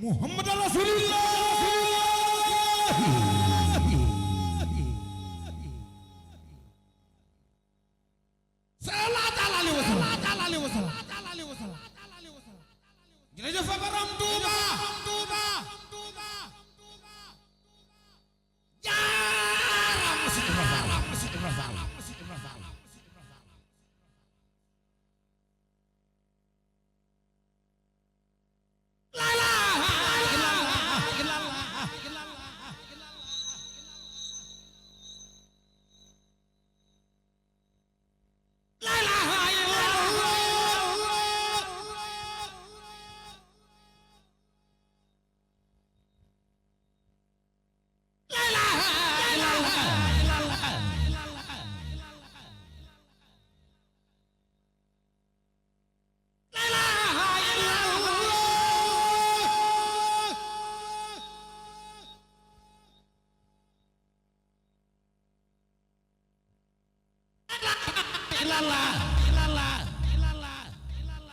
Muhammad Rasulullah. Sallallahu alaihi wasallam. Jërëjëf Borom Touba. Jaaram si Ibra Fall. La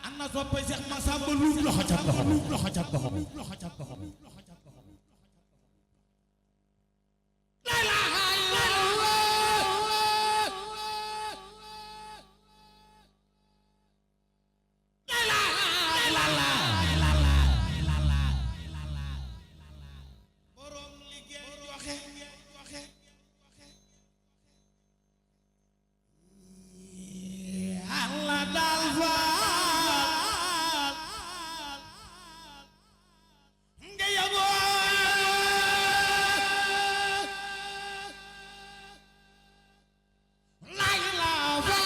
ana soppe Cheikh Massamba lu loxo ca la ilaha borom liggéey joxe Allah dal faal nga yaboo la ilaha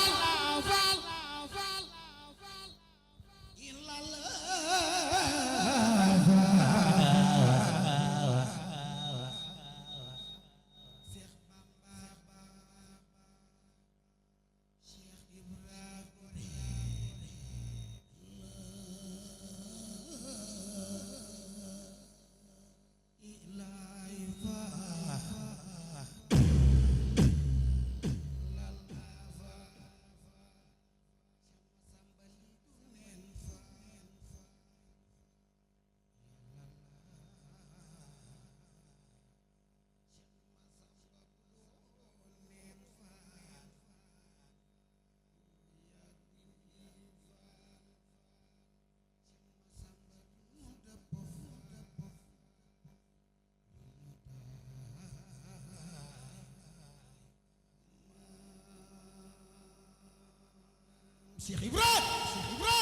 Cheikh Ibrahima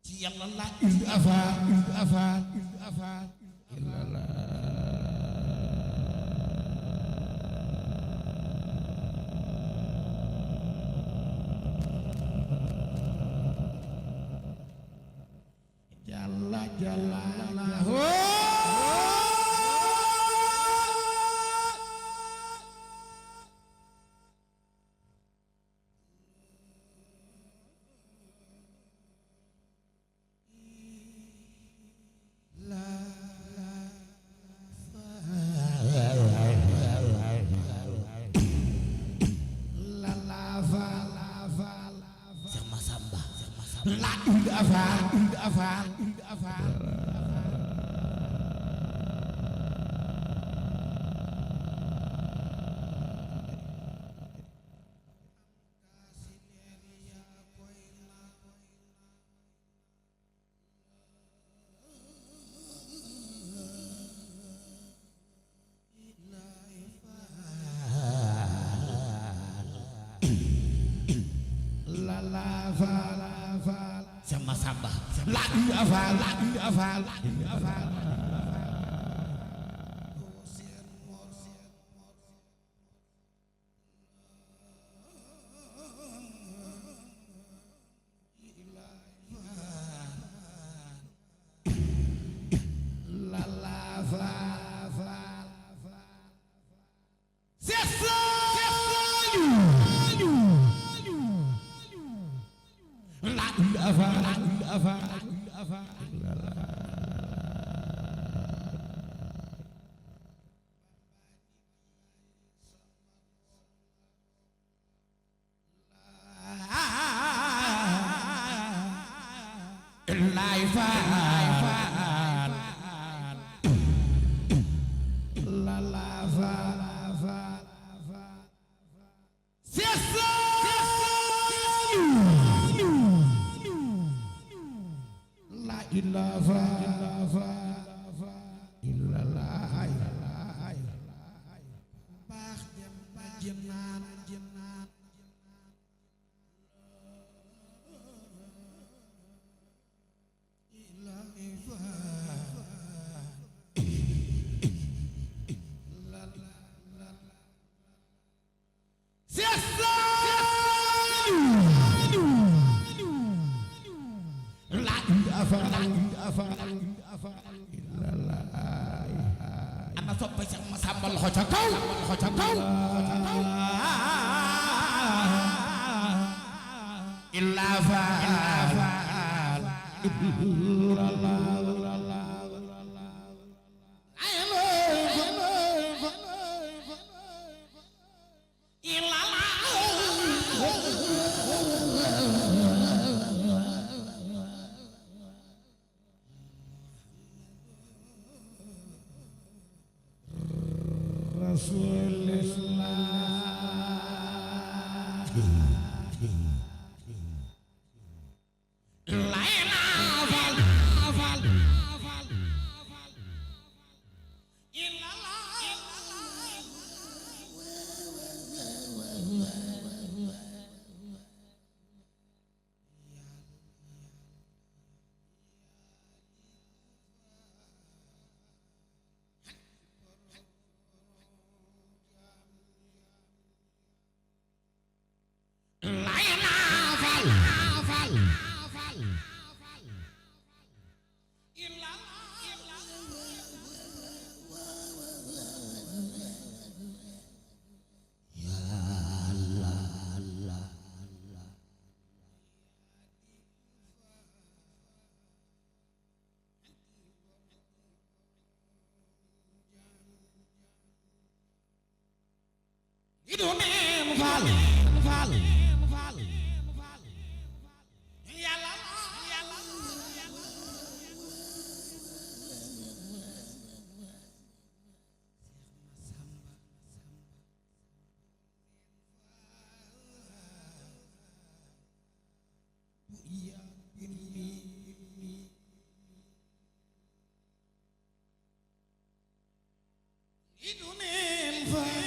ci yàlla la il afaan illa jalla sama samba la afal ana soppe Cheikh Massamba loxo ca kaw illa faal Itu nem fal fal fal yàlla yàlla itu nem fal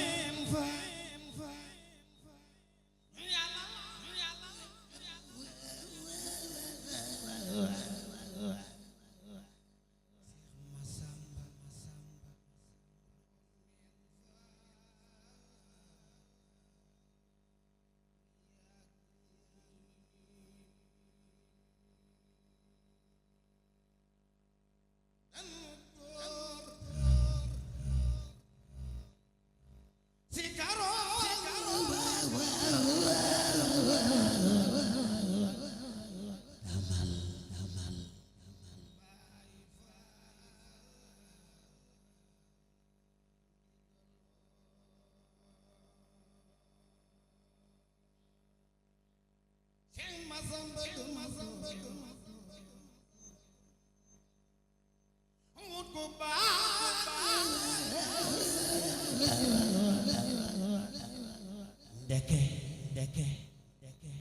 deke deke deke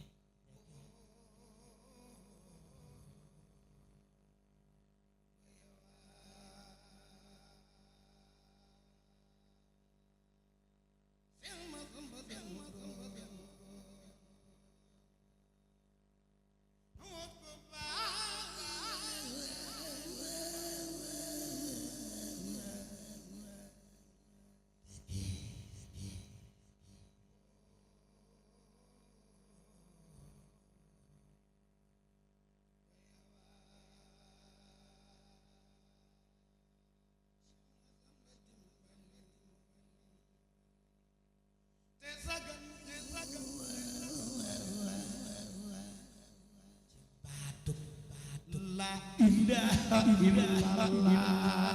la ilaha illallah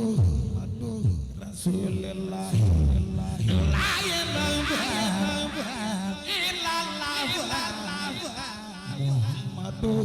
Muhammadur Rasulullah la ilaha illallah Muhammadur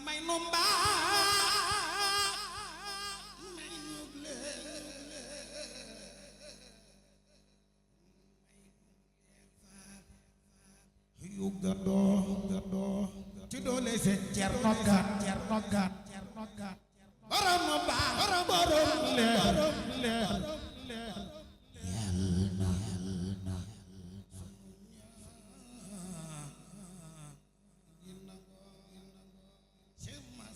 may numba may nuble yu gado ci doole seen Cerno Gaat borom ba borom leer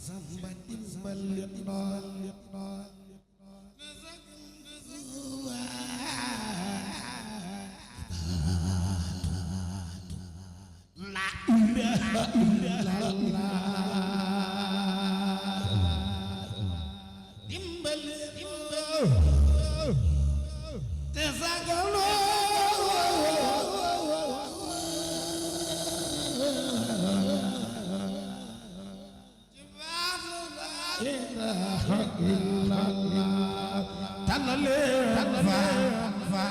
samba dimbal la ilaha illallah dimbal te sagalo tanale fa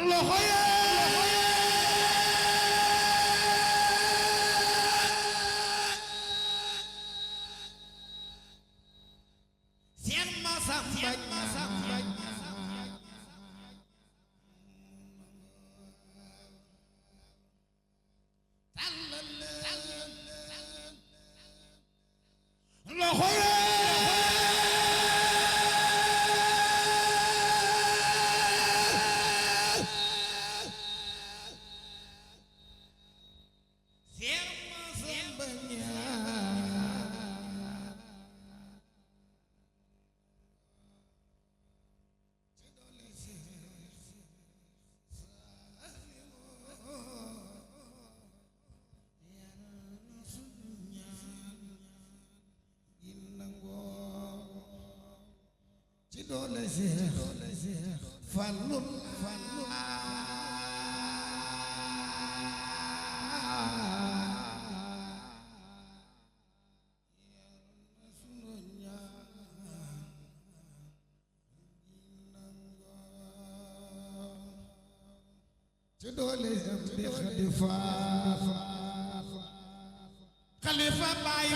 loxo ye Seex Masamba loxo ye doole Seex Fallu ci doole Xalifa Baay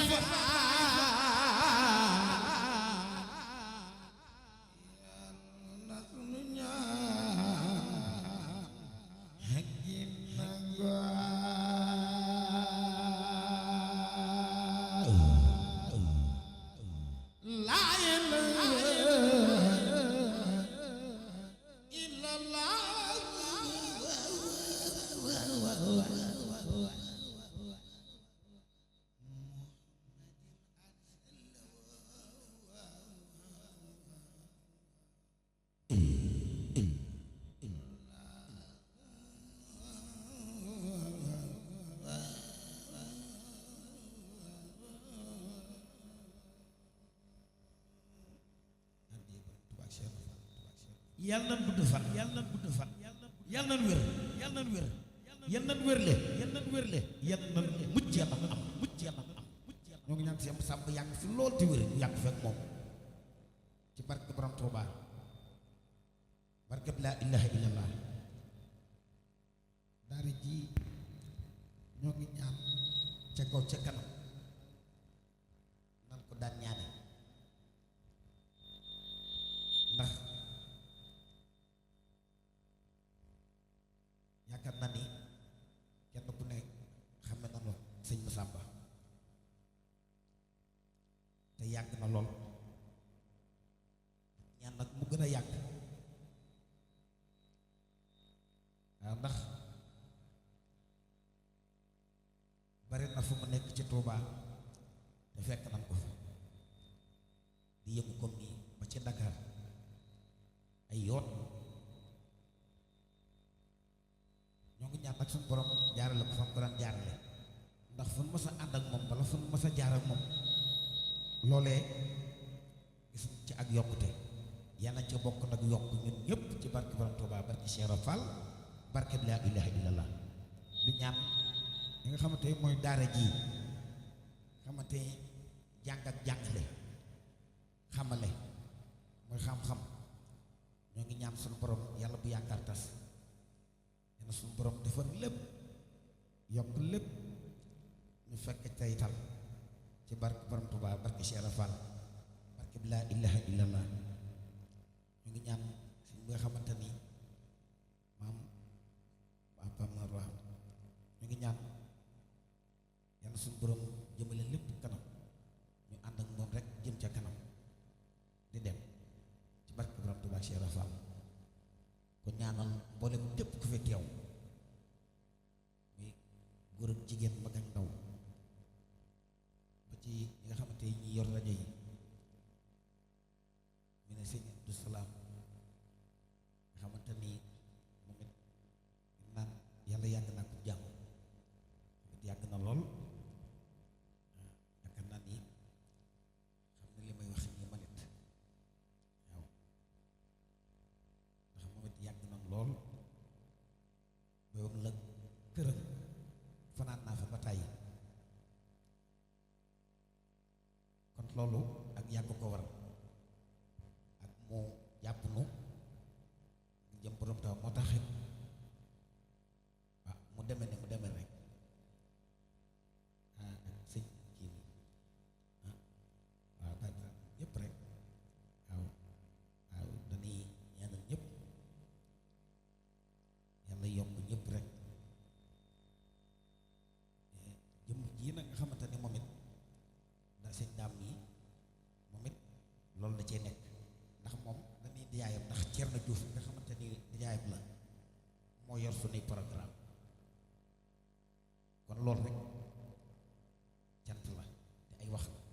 yàlla na gudd fan yàlla na gudd fan yàlla na wér yàlla na wér yàlla na wérle yàlla na wérle yàlla na mucc yàlla am mucc yàlla am ñoo ngi ñaan si am sàmm yàgg fi lool di wér yàgg fekk moom ci barke borom Tuuba barke laa ilaha illallah daara ji ñoo ngi ñaan ca kaw ca kanam nan ko daan ñaane ndax yaakaar naa ni kenn yàgg na lool ñaan nag mu gën a yàgg waaw ndax bari na fu mu nekk ci Touba te fekk nañ ko fa di yëngu comme nii ba ci Dakar ay yoon ñoo ngi ñaan nag suñu borom jaarale ko fa mu ko daan jaarale ndax fu nu mës a ànd ak moom wala fu nu mës a jaar ak moom loolee gis ci ak yokkute yàlla ca bokk nag yokk ñun ñëpp ci barke borom Touba barke Cheikh Fall barke bi laa ilaaha illallah di ñaan li nga xamante mooy daara ji xamante jàng ak jàngale xamale mooy xam-xam ñoo ngi ñaan suñu borom yàlla bu yaakaar tas yàlla suñu borom defar lépp yokk lépp ñu fekk tey tal ci barke borom Touba barke Cheikh Fall barke bi laa ilaaha illallah ñu ngi ñaan si nga xamante ni maam Papa Marwa ñu ngi ñaan yàlla suñu borom jëmale lépp kanam ñu ànd ak moom rek jëm ca kanam di dem ci barke borom Touba Cheikh Fall ko ñaanal mboolem képp ku fi teew muy góor ak jigéen mag ak ndaw ba ci ñi nga xamante ñi yor rajo yi mu ne sëñ Abdou Salaam nga xamante ni moom it naan yàlla yàgg naa ko jàmm yàgg na lool yaakaar naa ni xam ne li may wax ni ma nit waaw ndax moom it yàgg na lool ba woon la këram fanaan naa fa ba tàyyi kon loolu ak yàgg ko waral ak mu jàpp nu jëm borom taw moo taxit ah mu demee ne mu demee rek sëñ kii bi waaw bari ñëpp rek waaw dañuy ñaanal ñëpp yàlla yokk ñëpp rek jëm ji nag nga xamante ni moom it da sëñ daam yi moom it loolu da cee nekk ndax moom dañuy diyaayam ndax Thierno Diouf nga xamante ni diyaayam la moo yor suñuy programme kon loolu rek